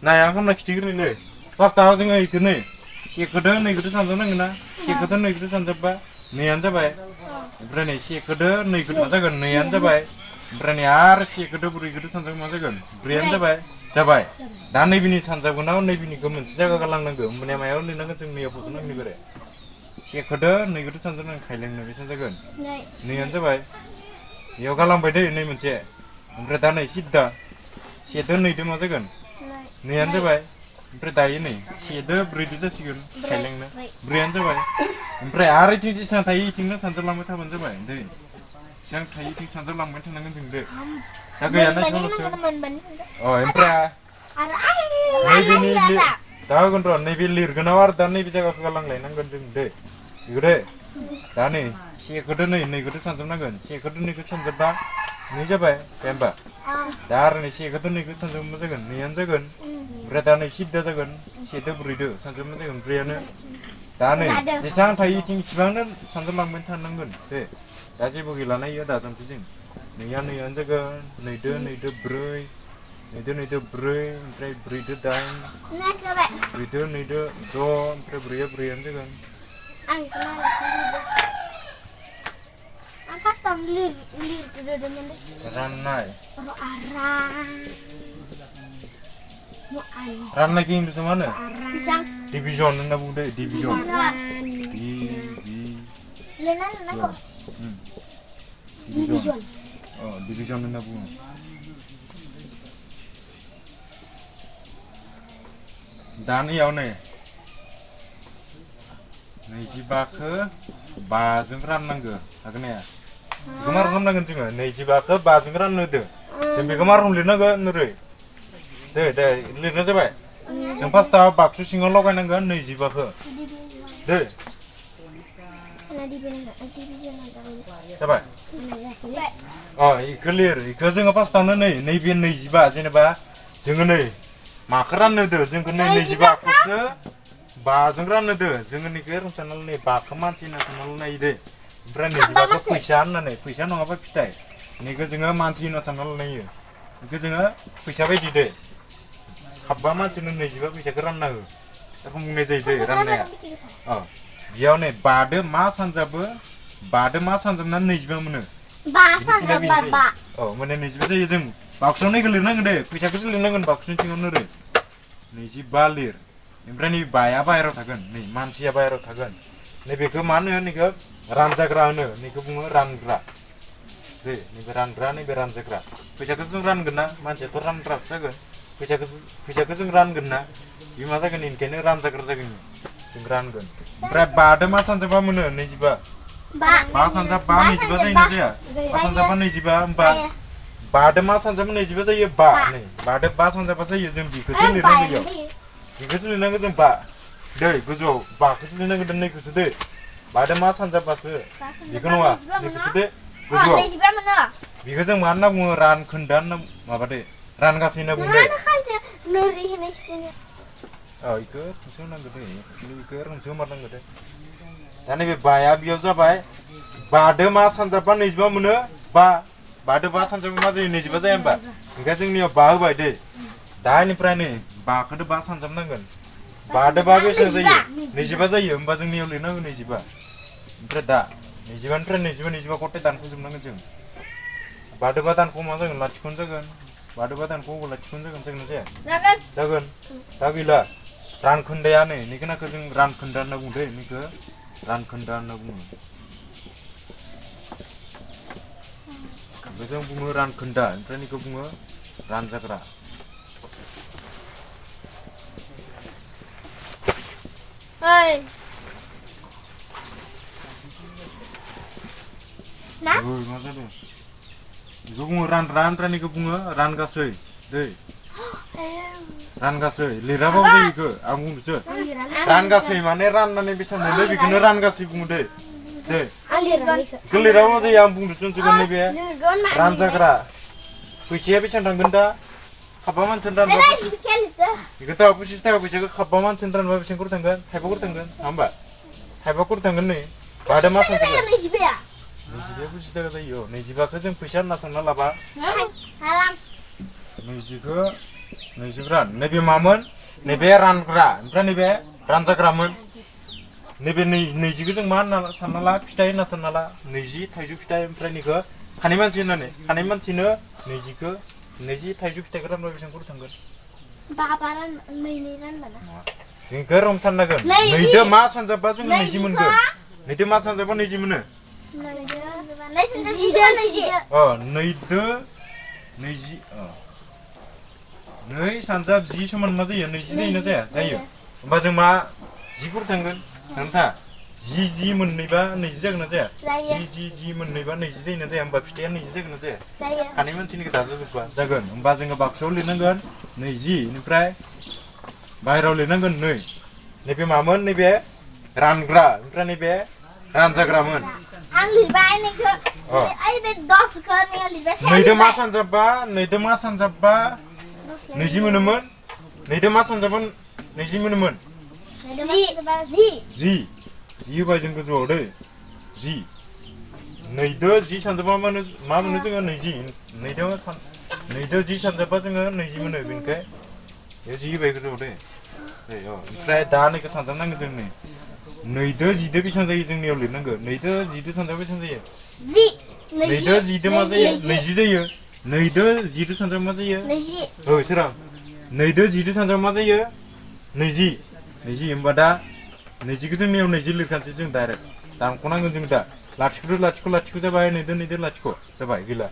나야 한번 기지그리네. 파스타 जोङो 이거는 세거든 नै거든 산잡नांगोन ना से거든 नै거든 산잡बा नैयानो जाबाय ओमफ्राय नै से거든 नै거든 मा जागोन नैयानो जाबाय ओमफ्राय नै आरो से거든 ब्रैगोदो सानजाब मा जागोन ब्रैयानो जाबाय दा नैबेनि सानजाबगोनाव नैबेनिखौ मोनसे जायगा गालांनांगौ होमबानिया मायाव लिरनांगोन जों नैयाव फज'नांगोन बोरै से거든 नैगोदो सानजाबनांगोन खायलेंनो बेसेबां जागोन नैयानो जाबाय बेयाव गालांबाय दै नै मोनसे ओमफ्राय दा नै सिद्दा सेदो नैदो मा जागोन नैयानो जाबाय ओमफ्राय दायो नै सेदो ब्रैदो जासिगोन खायलेंनो ब्रैयानो जाबाय ओमफ्राय आरो इथिं जेसेबां थायो इथिंनो सानजाबलांबाय थाबानो जाबाय दै जेसेबां थायो इथिं सानजाबलांबाय थानांगोन जों दे दा गैयाना एसेबांल'सो ओमफ्राय नैबेनि दा होगोन र' नैबे लिरगोनाव आरो दा नैबे जायगाखौ गालांलायनांगोन जों दे बेखौ दे दा नै सेखौदो नैखौदो सानजाबनांगोन सेखौदो नैखौ सानजाबबा नै जाबाय होमबा दा आरो नै सेखौदो नैखौ सानजाबबा मा जागोन नैयानो जागोन ओमफ्राय दा नै सिद्दा जागोन सेदो ब्रैदो सानजाबना जागोन ब्रैयानो दा नै जेसेबां थायो इथिं इसिबांनो सानजाबलांबाय थानांगोन दे दा जेबो गैलाना इयो दाजाबसै जों नैयानो जागोन नैदो ब्रै नैदो ब्रै ओमफ्राय ब्रैदो दाइन ब्रैदो नैदो द' ओमफ्राय ब्रैयानो जागोन राननाय राननायखौ इंलिसाव मा होनो डिभिजन होनना बुंदो डिभिजन डिभिजन होनना बुङो दा नैयाव नै 25खौ 5जों राननांगौ हागोन ना बेखौ मा रखम नांगोन जोङो 25खौ 5जों राननो होदो जों बेखौ मा रखम लिरनांगोन ओरै दे लिरनाय जाबाय जों फार्स्टआव बाक्सु सिङाव लगायनांगोन 25खौ दे जाबाय इखौ लिर इखौ जोङो फार्स्टआवनो नैबे 25 जेनेबा जोङो नै माखौ राननो होदो जोंखौ नै 25खौसो 5जों राननो होदो जोङो नैखौ रंसानाल नै 5खौ मानसि होनना सानना नायो दे ओमफ्राय 25खौ फैसा होननानै फैसा नङाबा फिथाइ नैखौ जोङो मानसि होनना सानना लायो बेखौ जोङो फैसा बायदि दे हाबबा मानसिनो 25 फैसाखौ रानना हो बेखौ बुंनाय जायो दे राननाया बेयाव नै 5दो मा सानजाबो 5दो मा सानजाबनानै 25 मोनो माने 25 जायो जों बाक्सुआव नैखौ लिरनांगोन दे फैसाखौसो लिरनांगोन बाक्सुनि सिङावनो ओरै 25 लिर ओमफ्राय नै 5आ बाहेरायाव थागोन नै मानसिया बाहेरायाव थागोन नैबेखौ मा होनो नैखौ रानजाग्रा होनो नैखौ बुङो रानग्रा दे नैबे रानग्रा नैबे रानजाग्रा फैसाखौ जों रानगोन ना मानसियाथ' रानग्रासो जागोन फैसाखौ जों रानगोन ना बे मा जागोन ओंखायनो रानजाग्रा जागोन जों रानगोन ओमफ्राय 5दो मा सानजाबा मोनो 25 5 सानजाबा 25 जायोना जाया 5 सानजाबा 25 होमबा 5दो मा सानजाबा 25 जायो 5 नै 5दो 5 सानजाबा जायो जों बेखौसो लिरनांगौ बेखौसो लिरनांगौ जों 5 दै गोजौआव 5खौसो लिरनांगौ नैखौसो दे 5दो मा सानजाबासो बेखौ नङा नैखौसो दे गोजौआव बेखौ जों मा होनना बुङो रानखोन्दा होनना माबादे रानगासै होनना बुंदे इखौ रंसो होनांगौ दे इखौ रंसो होमारनांगौ दे दा नैबे 5आ बेयाव जाबाय 5दो मा सानजाबा 25 मोनो 5दो 5 सानजाबा मा जायो 25 जाया होमबा ओंखाय जोंनियाव 5 होबाय दे दा इनिफ्राय नै 5खौथ' 5 सानजाबनांगोन 5दो 5 बेसेबां जायो 25 जायो होमबा जोंनियाव लिरनांगौ 25 ओमफ्राय दा 25निफ्राय 25 गथाय दानख'जोबनांगोन जों 5दो 5 दानख' मा जागोन लाथिख'नो जागोन 5दो 5 दानख' लाथिख'नो जागोन जाया जागोन दा गैला रानखोन्दाया नै निखौ जों रानखोन्दा होनना बुंदो निखौ रानखोन्दा होनना बुङो जों बुङो रानखोन्दा ओमफ्राय निखौ बुङो रानजाग्रा मा जादों बेखौ बुङो रानग्रा ओमफ्राय निखौ बुङो रानगासै दै रानगासै लिराबाबो जायो बेखौ आं बुंदोंसो रानगासै माने राननानै बेसेबां मोनो बेखौनो रानगासै बुङो दे बेखौ लिराबाबो जायो आं बुंदोंसो जोङो नैबे रानजाग्रा फैसाया बेसेबां थांगोन दा खाबा मानसिनो रानबा बेखौथ' 25 थाखा फैसाखौ खाबा मानसिनो रानबा बेसेबां खरि थांगोन 5 खरि थांगोन नङा होमबा 5 खरि थांगोन नै 5दो मा सानजागोन 25 थाखा जायो 25खौ जों फैसा होनना सानना लाबा 20खौ नैजिग्रा नैबे मामोन नैबे रानग्रा ओमफ्राय नैबे रानजाग्रामोन नैबे नैजिखौ जों मा होनना सानना ला फिथाइ होनना सानना ला नैजि थाइजौ फिथाइ ओमफ्राय नैखौ खानै मानसि होननानै खानै मानसिनो नैजिखौ नैजि थाइजौ फिथाइखौ रानबा बेसेबां खरि थांगोन जों इखौ रम साननांगोन नैदो मा सानजाबा जोङो नैजि मोनगोन नैदो मा सानजाबा नैजि मोनो नैदो नैजि नै सानजाब जि समान मा जायो नैजि जायोना जाया जायो होमबा जों मा जि खरि थांगोन नोंथा जि मोननैबा नैजि जागोन ना जाया जि मोननैबा नैजि जायोना जाया होमबा फिथाइया नैजि जागोन ना जाया खानै मानसिनिखौ दाजाजोबबा जागोन होमबा जोङो बाक्सायाव लिरनांगोन नैजि बेनिफ्राय बाहेरायाव लिरनांगोन नै नैबे मामोन नैबे रानग्रा ओमफ्राय नैबे रानजाग्रामोन नैदो मा सानजाबबा नैजि मोनोमोन नैदो मा सानजाबा नैजि मोनोमोन जि होबाय जों गोजौआव दै जि नैदो जि सानजाबा मा मोनो जोङो नैजि नैदो जि सानजाबा जोङो नैजि मोनो बेनिखाय बेयाव जि होबाय गोजौआव दै ओमफ्राय दा नैखौ सानजाबनांगोन जों नै नैदो जिदो बेसेबां जायो जोंनियाव लिरनांगौ नैदो जिदो सानजाबा बेसेबां जायो नैदो जिदो मा जायो नैजि जायो नैदो जिदो सानजाबा मा जायो सोरां नैदो जिदो सानजाबा मा जायो नैजि होमबा दा नैजिखौ जोंनियाव नैजि लिरखानोसै जों डाइरेक्ट दानख'नांगोन जों दा लाथिख' लाथिख' जाबाय नैदो लाथिख' जाबाय गैला